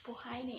Puas haib ne?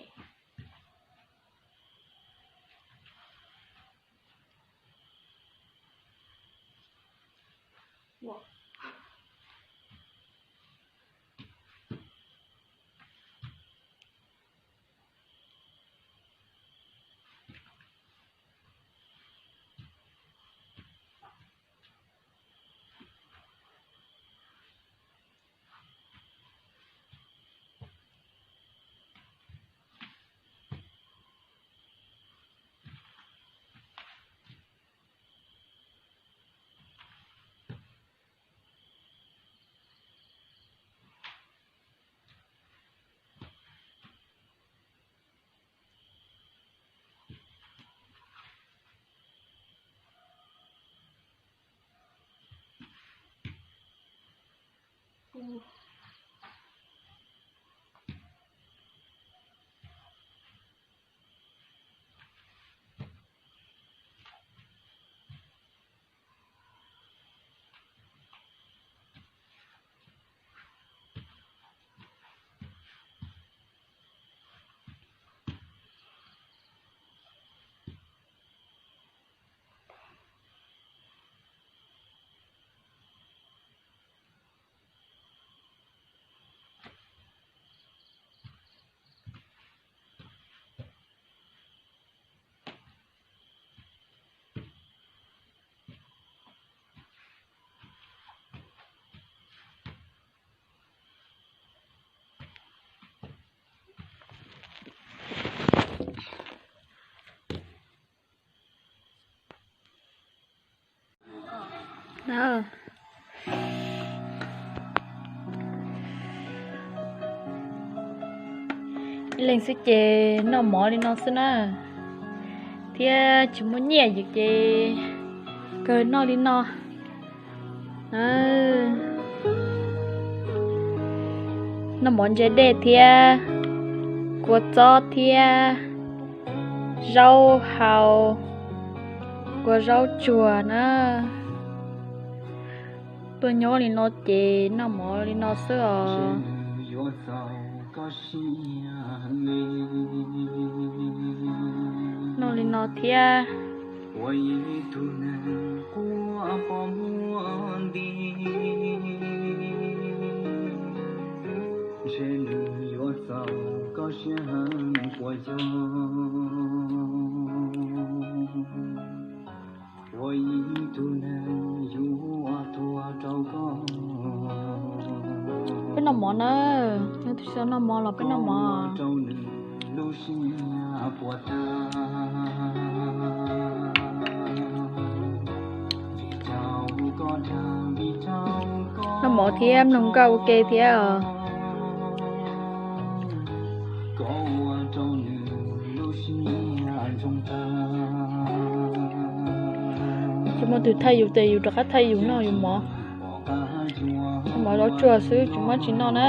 Ib leeg xwb ces noj mov li no xwb na, thiab tsis muaj nyiaj yus ces kawg noj li no. Noj mov ntse dej thiab kua txob thiab zaub hau, kua zaub tsuag na. Tuaj nyob li no ces noj mov li no xwb os. Noj li no thiab. Peb noj mov na, noj mov los peb noj mov. Noj mov thiab mloog nkauj ua ke thiab os. Tsis muaj twg thaij yus ces yus rov qab thaij yus noj yus mov. Mov zaub tsuag xwb tsis muab tsis noj na.